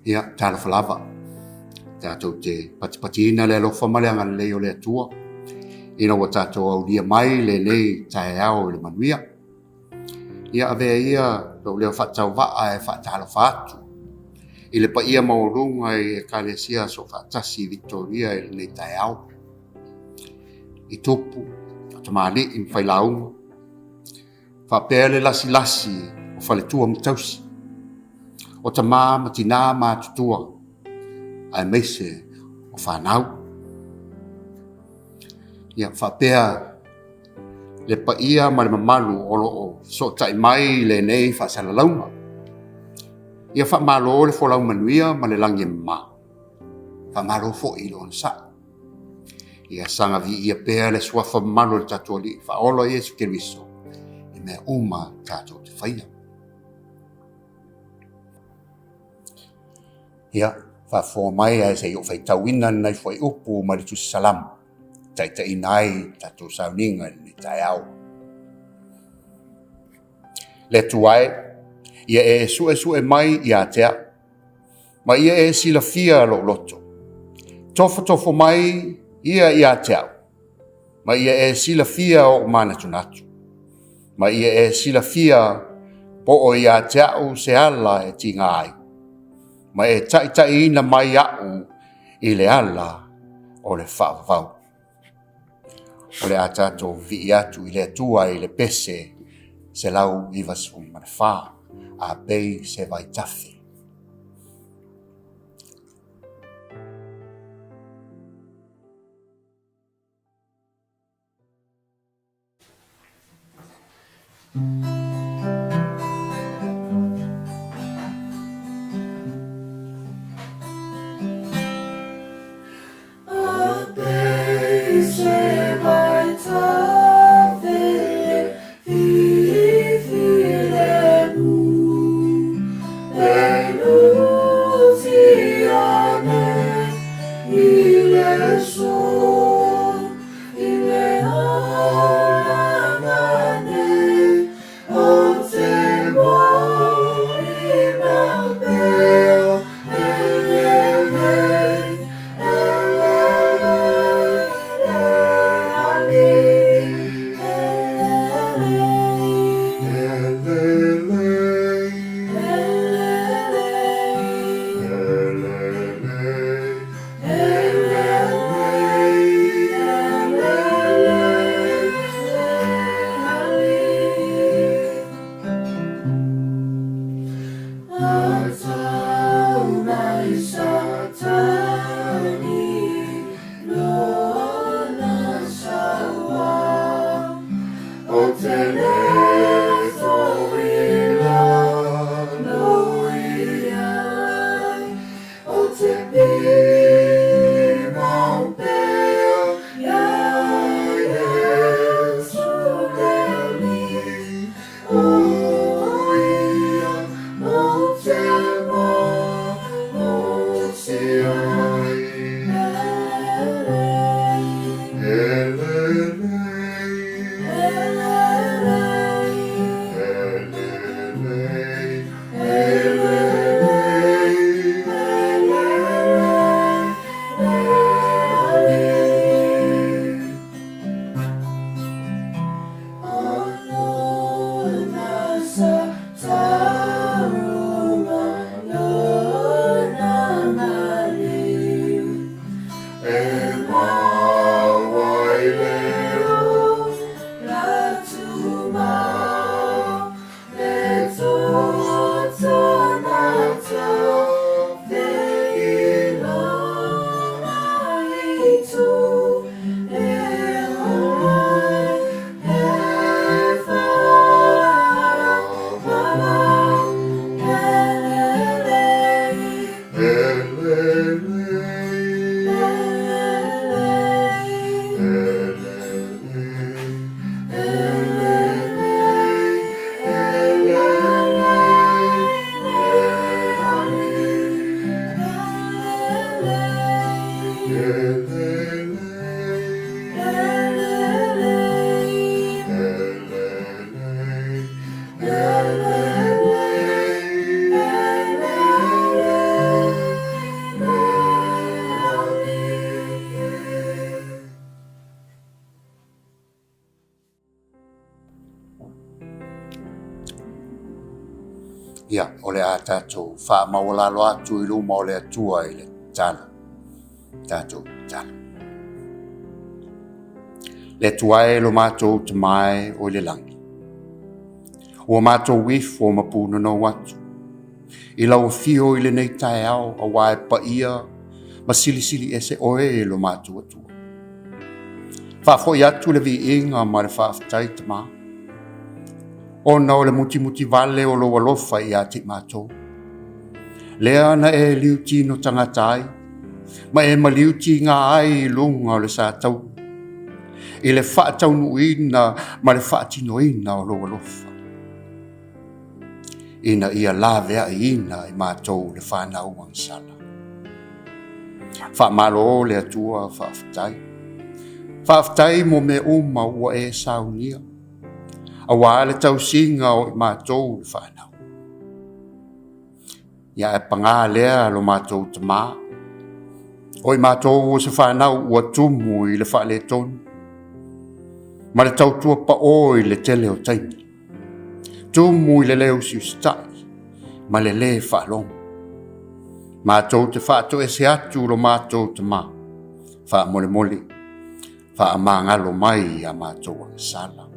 Ia, talofa lava. Tatou te patipatiina le alofa ma le agalelei o le Atua ina ua tatou aulia mai lenei taeao i le manuia. Ia avea ia lou leo faatauvaa e faatalofa atu i le paia maualuga i Ekalesia Soofaatasi i Victoria i lenei taeao. I tupu, o tamalii ma failauga, faapea le lasilasi o faletua ma tausi, o tamā ma tinā matutua, aemaise o fanau. Ia faapea le paia ma le mamalu o lo o fesootai mai i lenei faasalalauga. Ia faamalo le folau manuia ma le lagi e mama. Faamalo foi i le onosai. Ia saga viia pea le suafa mamalu o le tatou Alii Faaola Iesu Keriso i mea uma tatou te faia. Ia, faafofoga mai ae se i ou faitauina lenei fuaiupu mai le Tusi Salamo, taitaiina ai tatou sauniga i lenei taeao. Le Atua e, ia e suesue mai ia te au, ma ia e silafia lou loto. Tofotofo mai ia ia te au, ma ia e silafia ou manatunatu. Ma ia e silafia po o ia te au se ala e tiga ai, ma e taitaiina mai au i le ala o le faavavau. O le a tatou vivii atu i le Atua i le pese 194, a pei se vaitafe. Ia, o le a tatou faamaualalo atu i luma o le Atua i le tatalo. Tatou tatalo. Le Atua e lo matou Tama e o i le lagi. Ua matou ifo ma pūnonou atu i lau afio i lenei taeao auā e paia ma silisili ese oe e lo matou Atua. Faafoi atu le viiga ma le faafetai Tama, ona o le mutimuti vale o lou alofa ia te i matou. Lea na e liutino tagata ai, ma e maliu tiga ai i luga o le sa taua, i le faataunuuina ma le faatinoina o lou alofa, ina ia laveaiina i matou le fanau agasala. Faamalo le Atua, faafetai. Faafetai mo mea uma ua e saunia, auā le tausiga o i matou le fanau. Ia ae pagā lea lo matou Tamā, o i matou o se fanau ua tumu i le faaletonu, ma le tautua paʻō i le tele o taimi, tumu i le lē usiusitai ma le lē faalogo. Matou te faatoese atu lo matou Tamā, faamolemole, faamagalo mai ia matou agasala.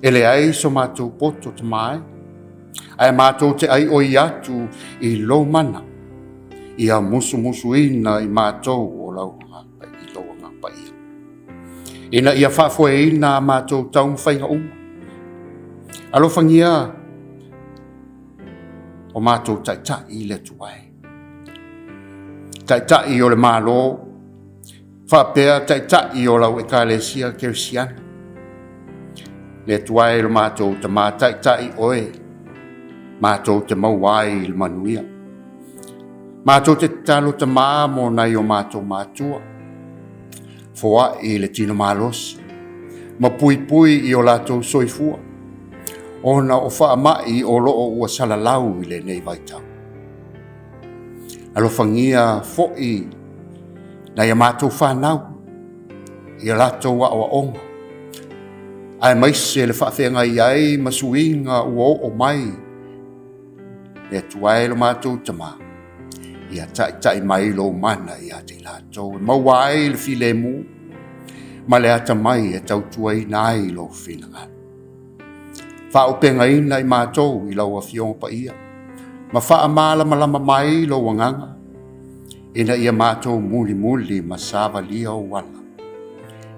E leai so matou poto Tamā e, ae matou te aioi atu i lou mana, ia musumusuina i matou o lau i lou Agaga Paia, ina ia faafoeina a matou taumafaiga uma. Alofagia o matou taitai i le Atua e, taitai o le Malo, faapea taitai o lau Ekalesia Kerisiano. Le Atua e lo matou Tamā taitai oe, matou te maua ai i le manuia. Matou te tatalo Tamā mo nai o matou matua, foai i le tino malosi, ma puipui i o latou soifua, ona o faamai o loo ua salalau i lenei vaitau. Alofagia foi nai a matou fanau i a latou aoaoga, aemaise le faafeagai ai ma suiga ua oo mai. Le Atua e lo matou Tamā, ia taitai mai lou mana ia te i latou e maua ai le filemu ma le atamai e tautuaina ai lou finagalo. Faaaupegaina i matou i lau Afioga Paia, ma faamalamalama mai lou Agaga, ina ia matou mulimuli ma savalia ou ala,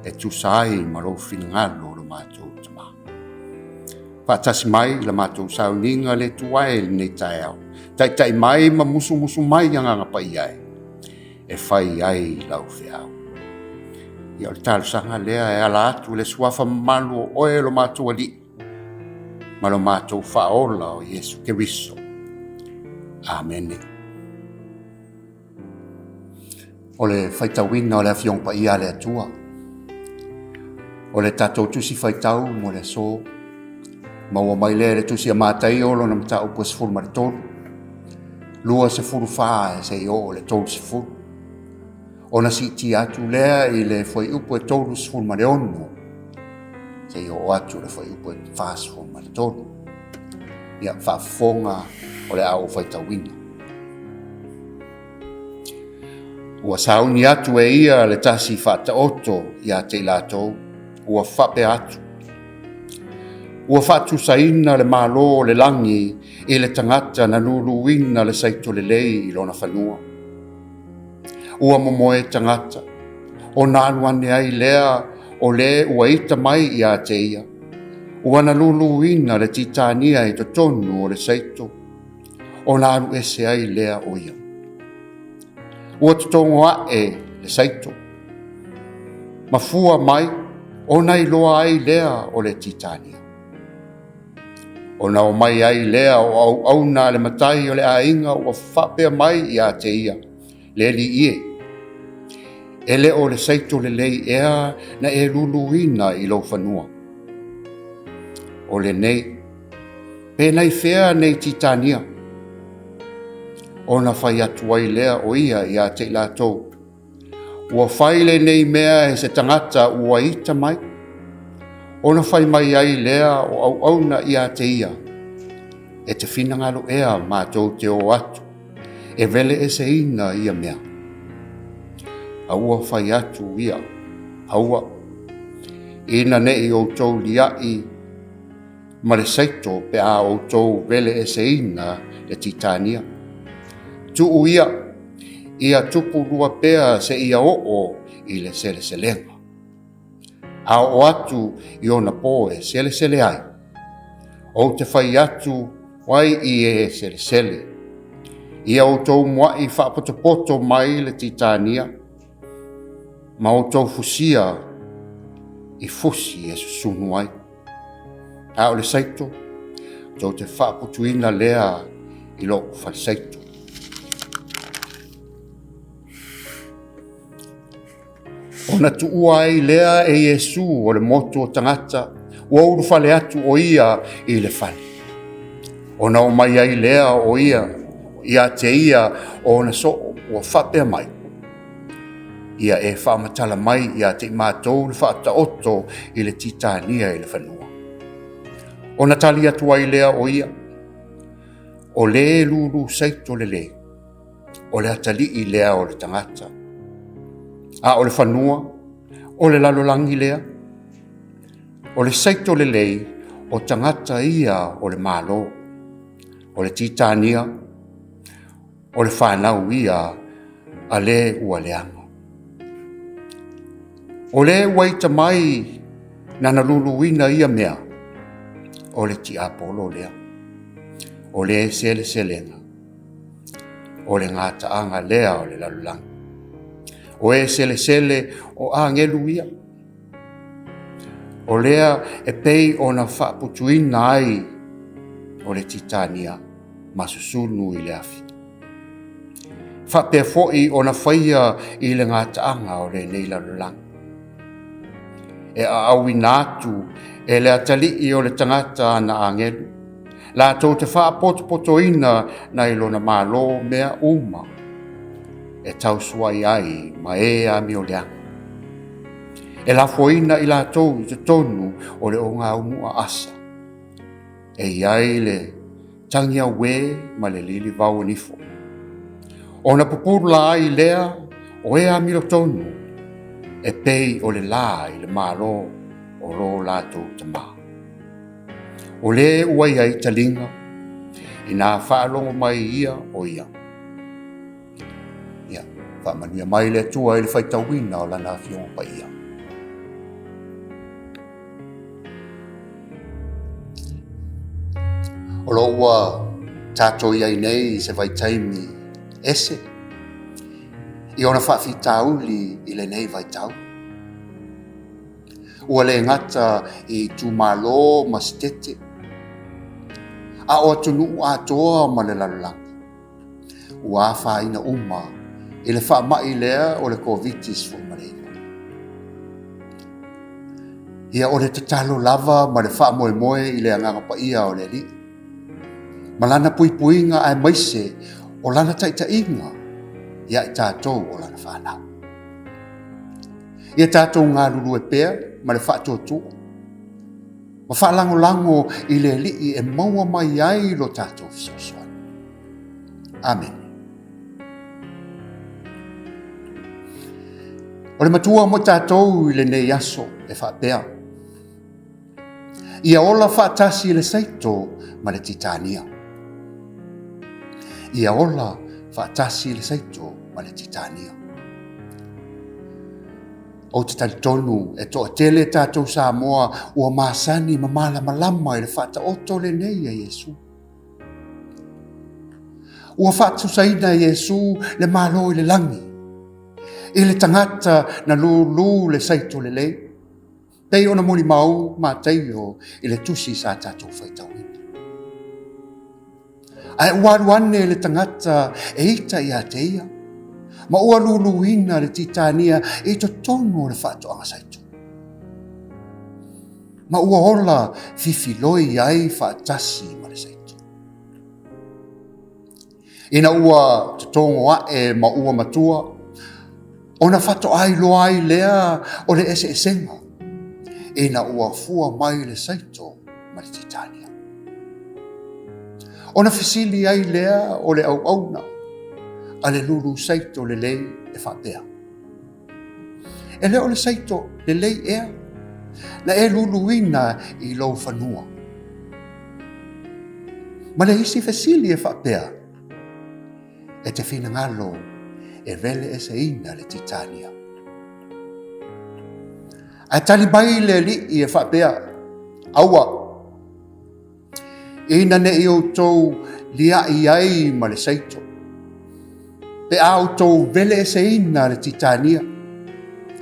e tusa ai ma lou finagalo o lo matou Tamā. Faatasi mai i la matou sauniga le Atua e i lenei taeao, taitai mai ma musumusu mai Agaga Paia e, e fai ai lau feau. Ia o le talosaga lea e ala atu i le suafa mamalu o oe lo matou Alii ma lo matou Faaola o Iesu Keriso. Amene. O le faitauina o le Afioga Paia a le Atua. O le tatou tusi faitau mo le aso. Maua mai lea i le tusi a Mataio lona mataupu e 13. 24 e seia oo i le 30. Ona siitia atu lea i le fuaiupu e 36 seia oo atu i le fuaiupu e 43. Ia, faafofoga o le a ou faitauina. Ua sauni atu e ia le tasi faataoto ia te i latou, ua faapea atu. Ua faatusaina le Malo o le lagi i le tagata na luluina le saito lelei i lona fanua. Ua momoe tagata, ona alu ane ai lea o le ua ita mai ia te ia. Ua na luluina le titania i totonu o le saito, ona alu ese ai lea o ia. Ua totogo ae le saito, ma fua mai ona iloa ai lea o le titania. Ona omai ai lea o auauna a le matai o le aiga ua faapea mai ia te ia, Le alii e, e le o le saito lelei ea na e luluina i lou fanua. O lenei, pe nai fea nei titania? Ona fai atu ai lea o ia ia te i latou, Ua fai lenei mea e se tagata ua ita mai. Ona fai mai ai lea o auauna ia te ia. E te finagalo ea matou te o atu e veleeseina ia mea? A ua fai atu ia, Aua, ina ne i outou liaʻi ma le saito pe a outou veleeseina le titania. Tuu ia, ia tupulua pea seia oo i le seleselega. A oo atu i ona po e selesele ai, ou te fai atu ai i e selesele, ia outou muaʻi faapotopoto mai le titania, ma outou fusia i fusi e susunu ai. A o le saito, tou te faaputuina lea i lou falesaito. Ona tuua ai lea e Iesu o le motu o tagata, ua ulufale atu o ia i le fale. Ona o mai ai lea o ia ia te ia o ona soo ua faapea mai, Ia e faamatala mai ia te i matou le faataoto i le titania i le fanua. Ona tali atu ai lea o ia, o le lulu saito lelei, o le atalii lea o le tagata. A o le fanua, o le lalolagi lea. O le saito lelei, o tagata ia o le Malo. O le titania, o le fanau ia a le ua leaga. O le ua ita mai nana luluina ia mea, o le tiapolo lea. O le seleselega, o le gataaga lea o le lalolagi. O e selesele o agelu ia. O lea e pei ona faaputuina ai o le titania ma susunu i le afi. Faapea foi ona faia i le gataaga o lenei lalolagi. E aauina atu e le atalii o le tagata ana agelu, latou te faapotopotoina nai lona Malo mea uma e tausuai ai ma e amioleaga. E lafoina i latou i totonu o le ogaumua asa, e i ai le tagi auē ma le lilivau o nifo. Ona pupula ai lea o e amilotonu e pei o le lā i le Malo o lo latou Tamā. O le ua i ai taliga, inā faalogo mai ia o ia. Ia, faamanuia mai le Atua i le faitauina o Lana Afioga Paia. O lo ua tatou i ai nei i se vaitaimi ese i ona faafitauli i lenei vaitau. Ua le gata i itumalo ma sitete, a o atunuu atoa ma le lalolagi. Ua afaina uma i le faamai lea o le Koviti-19. Ia o le tatalo lava ma le faamoemoe i le Agaga Paia o le Alii, ma Lana puipuiga aemaise o Lana taitaiga ia i tatou o Lana fanau. Ia tatou galulue pea ma le faatuatua, ma faalagolago i le Alii e maua mai ai lo tatou fesoasoani. Amene. O le matua mo tatou i lenei aso e faapea, Ia ola faatasi le saito ma le titania. Ia ola faatasi le saito ma le titania. Ou te talitonu e toatele tatou Samoa ua masani ma malamalama i le faataoto lenei a Iesu. Ua faatusaina e Iesu le Malo i le lagi, i le tagata na lulu le saito lelei, pei ona molimau Mataio i le tusi sa tatou faitauina. Ae ua alu ane le tagata e ita ia te ia, ma ua luluina le titania i totonu o le faatoaga saito. Ma ua ola fifiloi ai faatasi ma le saito. Ina ua totogo aʻe ma ua matua, ona faatoa iloa ai lea o le eseesega, ina ua fua mai le saito ma le titania. Ona fesili ai lea o le auauna a le lulu saito lelei e faapea, E le o le saito lelei ea na e luluina i lou fanua? Ma le isi fesili e faapea, E te finagalo e vele eseina le titania. Ae tali mai le alii e faapea, Aua, ina ne i outou liai ai ma le saito, pe a outou vele eseina le titania,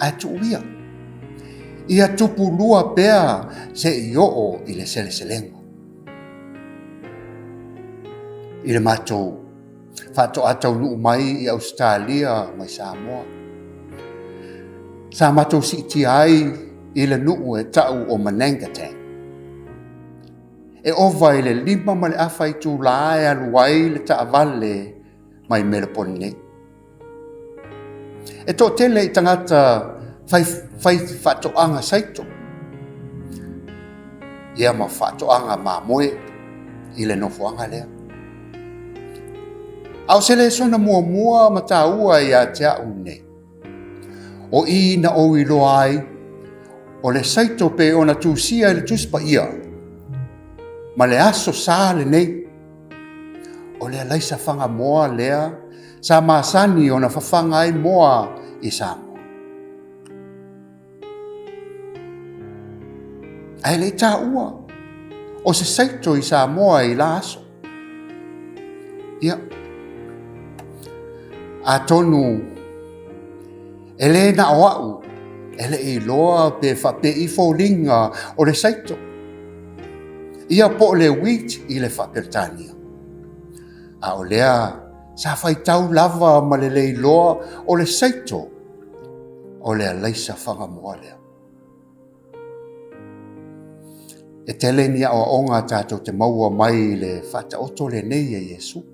ae tuu ia, ia tupu lua pea se i oo i le seleselega. I le matou faatoa taunuu mai i Ausetalia mai Samoa. Sa matou siitia ai i le nuu e tau o Manangatang. E ova i le 5.5 itulā e alu ai le taavale mai Melepone nei. E toatele i tagata fai, fai faatoaga saito ia ma faatoaga mamoe i le nofoaga lea. A o se lesona muamua ma taua ia te au nei, o i na ou iloa ai o le saito pe ona tusia i le Tusi Paia ma le aso sa lenei O le alaisa faga moa lea sa masani ona fafaga ai moa i Samoa. Ae le i taua o se saito i Samoa i la aso. Ia, atonu e le na o au e le i iloa pe faapei foliga o le saito. Ia po o le wheat i le faa-Peretania. A o lea sa faitau lava ma le leiloa o le saito o le alaisa fagamoa lea. E tele ni aoaoga tatou te maua mai i le faataoto lenei e Iesu.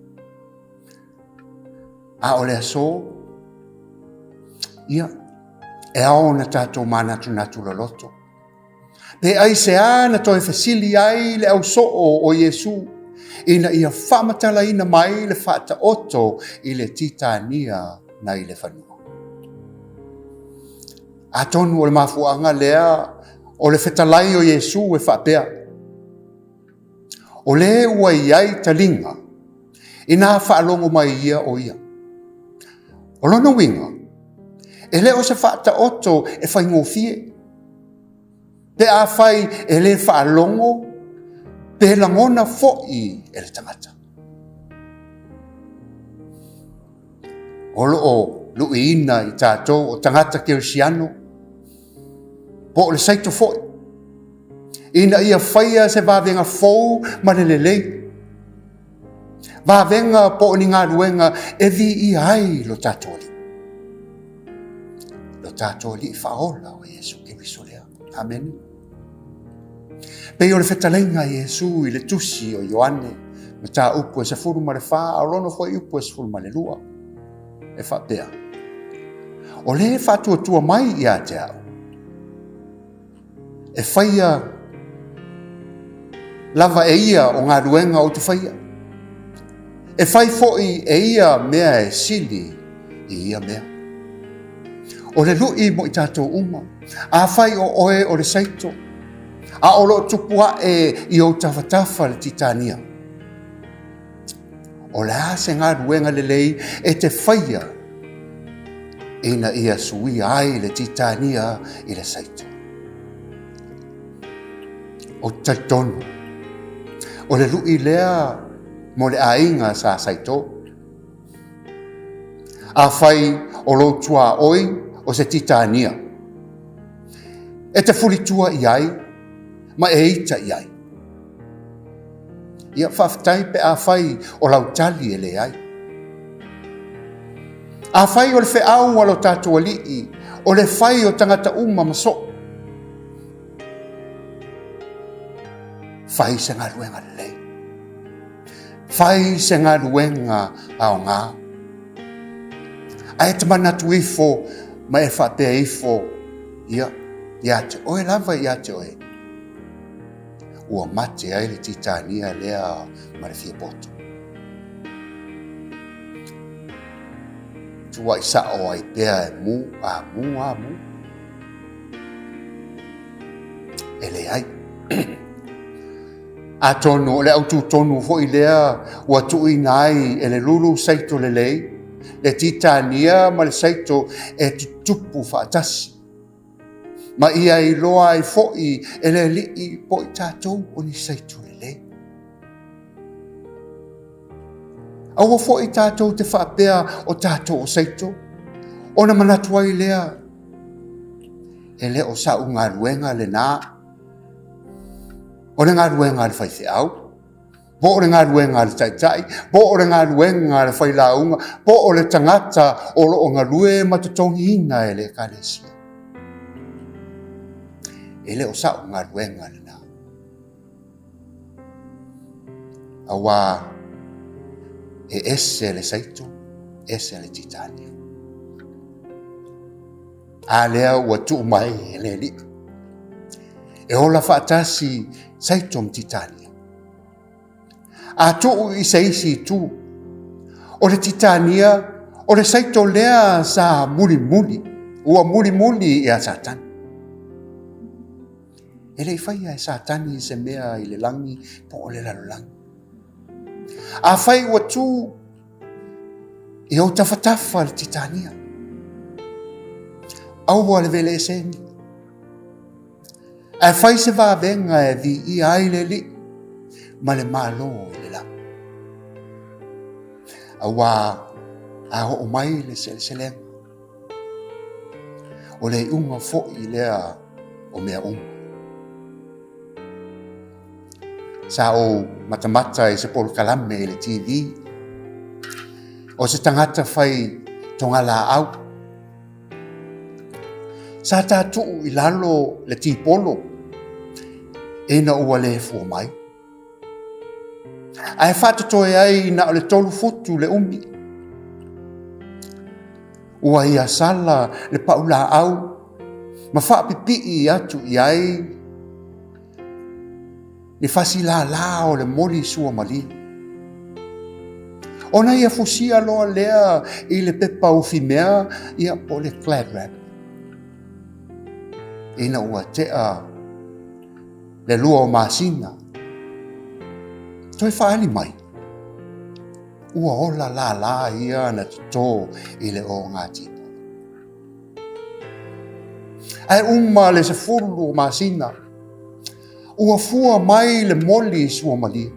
A o le aso, ia, e ao ona tatou manatunatu loloto. Pe aisea na toe fesili ai le ausoo o Iesu ina ia faamatalaina mai le faataoto i le titania nai le fanua. Atonu o le mafuaaga lea o le fetalai o Iesu e faapea, O le ua i ai taliga, inā faalogo mai ia o ia. O lona uiga, e le o se faataoto e faigofie. Pe afai e le faalogo, pe lagona foi e le tagata. O lo o luiina i tatou o tagata kerisiano, po o le saito foi, ina ia faia se vavega fou ma le lelei. Vavega po o ni galuega e viia ai lo tatou Alii. Lo tatou Alii faaola o Iesu Keriso lea. Amene. Pei o le fetalaiga a Iesu i le tusi o Ioane, mataupu e 14, a o lona fuaiupu e 12, e faapea, O le faatuatua mai ia te au, e faia lava e ia o galuega ou te faia. E fai foi e ia mea e sili i ia mea. O le lui mo i tatou uma, afai o oe o le saito, a o lo o tupu ae i ou tafatafa le titania. O le a se galuega lelei e te faia ina ia suia ai le titania i le saito. Ou te talitonu, o le lui lea mo le aiga sa saito. Afai o lou tuaoi o se titania, e te fulitua i ai ma e ita i ai. Ia faafetai pe afai o lau tali e leai. Afai o le feau a lo tatou Alii, o le fai o tagata uma ma soo, fai se galuega lelei. Fai se galuega aoga. Ae te manatu ifo ma e faapea ifo, ia, ia te oe lava ia te oe. Ua mate ai le titania lea ma le fia poto. Tuai sao ai pea e mu, a mu, a mu. E leai. Atonu o le autu tonu foi lea ua tuuina ai e le lulu saito lelei, le titania ma le saito e tutupu faatasi. Ma ia iloa ai foi e le Alii po o i tatou o ni saito lelei. Aua foi tatou te faapea o tatou o saito, ona manatu ai lea, e le o sa'u galuega lena, o le galuega a le faifeau, po o le galuega a le taitai, po o le galuega a le failauga, po o le tagata o lo o galue ma totogiina e le Ekalesia. E le o sa'u galuega lena. Auā e ese le saito, ese le titania. A lea ua tuu mai e le Alii. E ola faatasi saito ma titania. A tuu i se isi itu, o le titania, o le saito lea sa mulimuli, ua mulimuli ia Satani. E le i faia e Satani se mea i le lagi po o le lalolagi. Afai ua tu i ou tafatafa le titania, aua le veleeseni, ae fai se vavega e viia ai le Alii ma le Malo i le lagi. Auā a oo mai le seleselega, O le iuga foi lea o mea uma. Sa ou matamata i se polokalame i le TV. O se tagata fai togalaau. Sa tatuu i lalo le tipolo ina ua le fua mai. Ae faatotoe ai na o le tolu futu le umi. Ua ia sala le paulaau ma faapipii atu i ai ni fasilala o le moli suamalie. Ona ia fusia loa lea i le pepa ufimea ia po o le glad wrap. Ina ua tea le lua o masina, toe faaali mai, ua ola lala ia na toto i le ogatipolo. Ae uma le 10 o masina, ua fua mai le moli suamalie.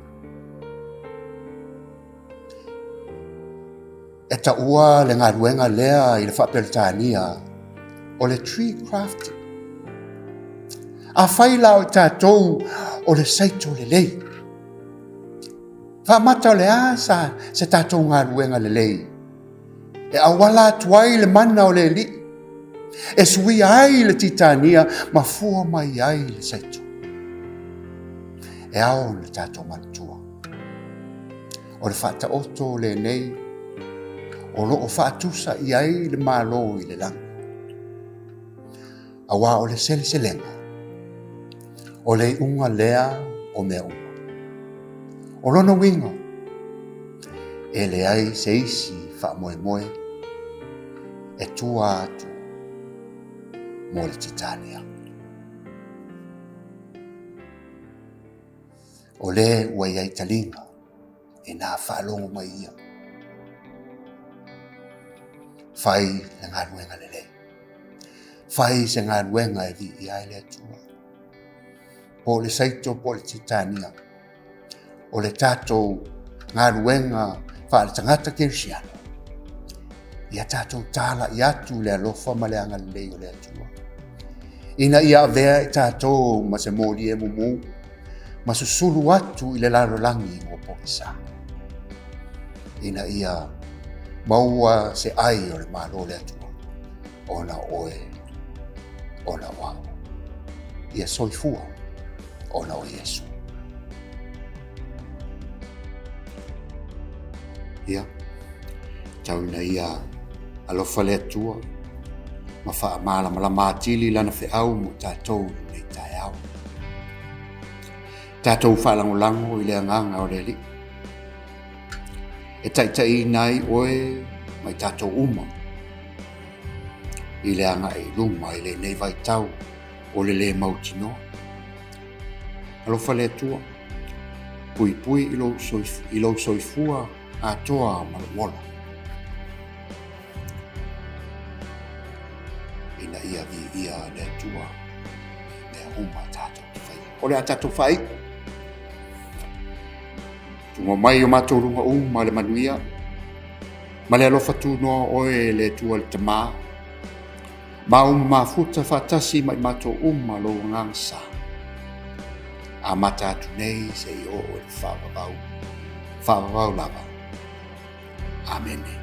E taua le galuega lea i le Faa-Peretania o le tree crafting. Afai la o tatou o le saito lelei, faamata o le a sa se tatou galuega lelei e auala atu ai le mana o le Alii, e suia ai le titania ma fua mai ai le saito. E ao ona tatou manatua. O le faataoto lenei o lo o faatusa i ai le Malo i le lagi. Auā o le seleselega, o le iuga lea o mea uma. O lona uiga, e leai se isi faamoemoe e tua atu mo le titania. O le ua i ai taliga e nā faalogo mai ia. Fai le galuega lelei. Fai se galuega e viia ai le Atua. Po o le saito po o le titania. O le tatou galuega faaletagata kerisiano, ia tatou talai atu le alofa ma le agalelei o le Atua. Ina ia avea i tatou ma se moli e mumu, ma susulu atu i le lalolagi ua pogisa. Ina ia maua se ai o le Malo o le Atua, ona o oe, ona o au. Ia soifua ona o Iesu. Ia, tau ina ia alofa le Atua ma faamalamalama atili lana feau mo tatou i lenei taeao. Tatou faalagolago i le agaga o le Alii e taitaiina ai oe ma i tatou uma i le agai i luma i lenei vaitau o le lē mautinoa. Alofa le Atua, puipui i lou soifua atoa ma lou ola, ina ia viia le Atua i mea uma tatou te faia. O le a tatou faaiu. Tuga mai o matou luga uma le manuia, ma le alofa tunoa o oe le Atua le Tama, ma uma mafuta faatasi ma i matou uma lou agaga sa. Amata atu nei seia oo i le faavavau, faavavau lava. Amene.